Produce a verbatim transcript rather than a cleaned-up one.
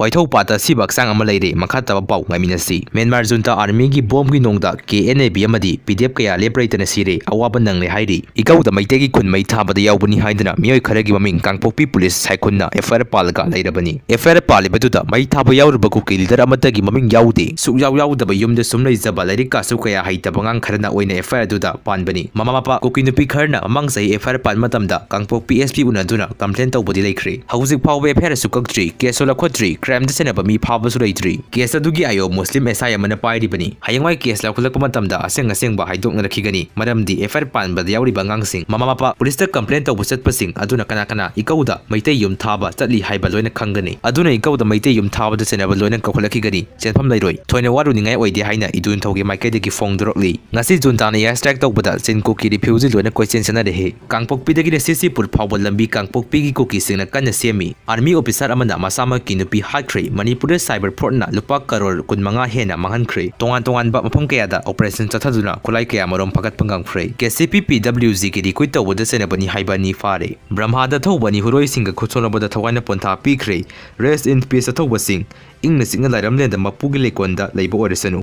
ꯋꯥꯏꯊꯧ ꯄꯥꯠꯇ ꯑꯁꯤꯕ ꯍꯛꯆꯥꯡ ꯑꯃ ꯂꯩꯔꯦ꯫ ꯃꯈꯥ ꯇꯥꯕ ꯄꯥꯎ ꯉꯥꯏꯃꯤꯟꯅꯁꯤ꯫ ꯃ꯭ꯌꯥꯟꯃꯥꯔ ꯖꯨꯟꯇꯥ ꯑꯥꯔꯃꯤꯒꯤ ꯕꯣꯝꯒꯤ ꯅꯣꯡꯗ ꯀꯦ ꯑꯦꯟ ꯑꯦ ꯕꯤ ꯑꯃꯗꯤ ꯄꯤ ꯗꯤ ꯑꯦꯐ ꯀꯌꯥ ꯂꯦꯞ ꯂꯩꯇꯅ ꯁꯤꯔꯦ꯫ ꯑꯋꯥꯕ ꯅꯪꯂꯦ ꯍꯥꯏꯔꯤ꯫ ꯏꯀꯧꯗ ꯃꯩꯇꯩꯒꯤ ꯈꯨꯟ ꯃꯩ ꯊꯥꯕꯗ ꯌꯥꯎꯕꯅꯤ ꯍꯥꯏꯗꯨꯅ ꯃꯤꯑꯣꯏ ꯈꯔꯒꯤ ꯃꯃꯤꯡ ꯀꯥꯡꯄꯣꯛꯄꯤ ꯄꯨꯂꯤꯁ ꯁꯥꯏꯈꯨꯟꯅ ꯑꯦꯐ ꯑꯥꯏ ꯑꯥꯔ ꯄꯥꯜꯂꯒ ꯂꯩꯔꯕꯅꯤ꯫ ꯑꯦꯐ ꯑꯥꯏ ꯑꯥꯔ ꯄꯥꯜꯂꯤꯕꯗꯨꯗ ꯃꯩ ꯊꯥꯕ ꯌꯥꯎꯔꯤꯕ ꯀꯨꯀꯤ ꯂꯤꯗꯔ ꯑꯃꯠꯇꯒꯤ ꯃꯃꯤꯡ ꯌꯥꯎꯗꯦ꯫ ꯁꯨꯛꯌꯥꯎ ꯌꯥꯎꯗꯕ ꯌꯨꯝꯗ ꯁꯨꯝ ꯂꯩꯖꯕ ꯂꯥꯏꯔꯤꯛ ꯀꯥꯁꯨ ꯀꯌꯥ ꯍꯩꯇꯕ ꯑꯉꯥꯡ ꯈꯔꯅ ꯑꯣꯏꯅ ꯑꯦꯐ ꯑꯥꯏ ꯑꯥꯔ ꯑꯗꯨꯗ ꯄꯥꯟꯕꯅꯤ꯫ ꯃꯃꯥ ꯃꯄꯥ ꯀꯨꯀꯤ ꯅꯨꯄꯤ ꯈꯔꯅ ꯃꯃꯥꯡ ꯆꯍꯤ ꯑꯦꯐ ꯑꯥꯏ ꯑꯥꯔ ꯄꯥꯟꯕ ꯃꯇꯝꯗ ꯀꯥꯡꯄꯣꯛꯄꯤ ꯑꯦꯁ ꯄꯤ ꯎꯅꯗꯨꯅ ꯀꯝꯄ꯭ꯂꯦꯟ ꯇꯧꯕꯗꯤ ꯂꯩꯈ꯭ꯔꯦ꯫ ꯍꯧꯖꯤꯛ ꯐꯥꯎꯕ ꯑꯦꯐ ꯑꯥꯏ ꯑꯥꯔꯁꯨ ꯀꯛꯇ꯭ꯔꯤ, ꯀꯦꯁꯁꯨ ꯂꯧꯈꯠꯇ꯭ꯔꯤ, ꯀ꯭ꯔꯥꯏꯝꯗ ꯁꯦꯟꯅꯕ ꯃꯤ ꯐꯥꯕꯁꯨ ꯂꯩꯇ꯭ꯔꯤ꯫ ꯀꯦꯁ ꯑꯗꯨꯒꯤ ꯑꯥꯏ ꯑꯣ ꯃꯨꯁꯂꯤꯝ ꯑꯦꯁ ꯑꯥꯏ ꯑꯃꯅ ꯄꯥꯏꯔꯤꯕꯅꯤ꯫ ꯍꯌꯦꯡꯋꯥꯏ ꯀꯦꯁ ꯂꯧꯈꯠꯂꯛꯄ ꯃꯇꯝꯗ ꯑꯁꯦꯡ ꯑꯁꯦꯡꯕ ꯍꯥꯏꯗꯣꯛꯅꯔꯛꯈꯤꯒꯅꯤ꯫ ꯃꯔꯝꯗꯤ ꯑꯦꯐ ꯑꯥꯏ ꯑꯥꯔ ꯄꯥꯟꯕꯗ ꯌꯥꯎꯔꯤꯕ ꯑꯉꯥꯡꯁꯤꯡ ꯃꯃꯥ ꯃꯄꯥ ꯄꯨꯂꯤꯁꯇ ꯀꯝꯄ꯭ꯂꯦꯟ ꯇꯧꯕ ꯆꯠꯄꯁꯤꯡ ꯑꯗꯨꯅ ꯀꯅꯥ ꯀꯅꯥ ꯏꯀꯧꯗ ꯃꯩꯇꯩ ꯌꯨꯝ ꯊꯥꯕ ꯆꯠꯂꯤ ꯍꯥꯏꯕ ꯂꯣꯏꯅ ꯈꯪꯒꯅꯤ꯫ ꯑꯗꯨꯅ ꯏꯀꯧꯗ ꯃꯩꯇꯩ ꯌꯨꯝ ꯊꯥꯕꯗ ꯆꯦꯟꯅꯕ ꯂꯣꯏꯅ ꯀꯧꯈꯠꯂꯛꯈꯤꯒꯅꯤ꯫ ꯆꯦꯟꯐꯝ ꯂꯩꯔꯣꯏ꯫ ꯊꯣꯏꯅ ꯋꯥꯔꯨꯅꯤꯡꯉꯥꯏ ꯑꯣꯏꯗꯦ ꯍꯥꯏꯅ ꯏꯗꯨ ꯏꯟꯊꯧꯒꯤ ꯃꯥꯏꯀꯩꯗꯒꯤ ꯐꯣꯡꯗꯣꯔꯛꯂꯤ꯫ ꯉꯁꯤ ꯖꯨꯟꯇꯥꯅ ꯏꯌꯥꯔ ꯁ꯭ꯇ꯭ꯔꯥꯏꯛ ꯇꯧꯕꯗ ꯆꯤꯟ ꯀꯨꯀꯤ ꯔꯤꯐ꯭ꯌꯨꯖꯤ ꯂꯣꯏꯅ ꯀꯣꯏꯆꯦꯟ ꯆꯦꯟꯅꯔꯦ꯫ ꯀꯥꯡꯄꯣꯛꯄꯤꯗꯒꯤꯅ ꯁꯤꯁꯤꯄꯨꯔ ꯐꯥꯎꯕ ꯂꯝꯕꯤ ꯀꯥꯡꯄꯣꯛꯄꯤꯒꯤ ꯀꯨꯀꯤꯁꯤꯡꯅ ꯀꯟꯅ ꯁꯦꯝꯃꯤ꯫ ꯑꯥꯔꯃꯤ ꯑꯣꯐꯤꯁꯥꯔ ꯑꯃꯅ ꯃꯁꯥꯃꯛꯀꯤ ꯅꯨꯄꯤ ꯍꯥꯠꯈ꯭ꯔꯦ꯫ ꯃꯅꯤꯄꯨꯔꯗ ꯁꯥꯏꯕꯔ ꯐ꯭ꯔꯣꯗꯅ ꯂꯨꯄꯥ ꯀꯔꯣꯔ ꯀꯨꯟꯃꯉꯥ ꯍꯦꯟꯅ ꯃꯥꯡꯍꯟꯈ꯭ꯔꯦ꯫ ꯇꯣꯉꯥꯟ ꯇꯣꯉꯥꯟꯕ ꯃꯐꯝ ꯀꯌꯥꯗ ꯑꯣꯄꯔꯦꯁꯟ ꯆꯠꯊꯗꯨꯅ ꯈꯨꯠꯂꯥꯏ ꯀꯌꯥ ꯃꯔꯨꯝ ꯐꯒꯠꯄ ꯉꯝꯈ꯭ꯔꯦ꯫ ꯀꯦ ꯁꯤ ꯄꯤ ꯄꯤ ꯗꯕ꯭ꯂꯤꯎ ꯖꯤꯒꯤ ꯔꯤꯀ꯭ꯔꯨꯏꯠ ꯇꯧꯕꯗ ꯆꯦꯟꯅꯕꯅꯤ ꯍꯥꯏꯕ ꯑꯅꯤ ꯐꯥꯔꯦ꯫ ꯕ꯭ꯔꯍ꯭ꯃꯥꯗ ꯊꯧꯕ ꯑꯅꯤ ꯍꯨꯔꯣꯏꯁꯤꯡꯒ ꯈꯨꯠꯁꯣꯟꯅꯕꯗ ꯊꯋꯥꯏꯅ ꯄꯣꯟꯊꯥ ꯄꯤꯈ꯭ꯔꯦ꯫ Rest in peace ꯑꯊꯧꯕꯁꯤꯡ꯫ ꯏꯪꯅ ꯆꯤꯛꯅ ꯂꯥꯏꯔꯝꯂꯦꯟꯗ ꯃꯄꯨꯒꯤ ꯂꯩꯀꯣꯜꯗ ꯂꯩꯕ ꯑꯣꯏꯔꯁꯅꯨ꯫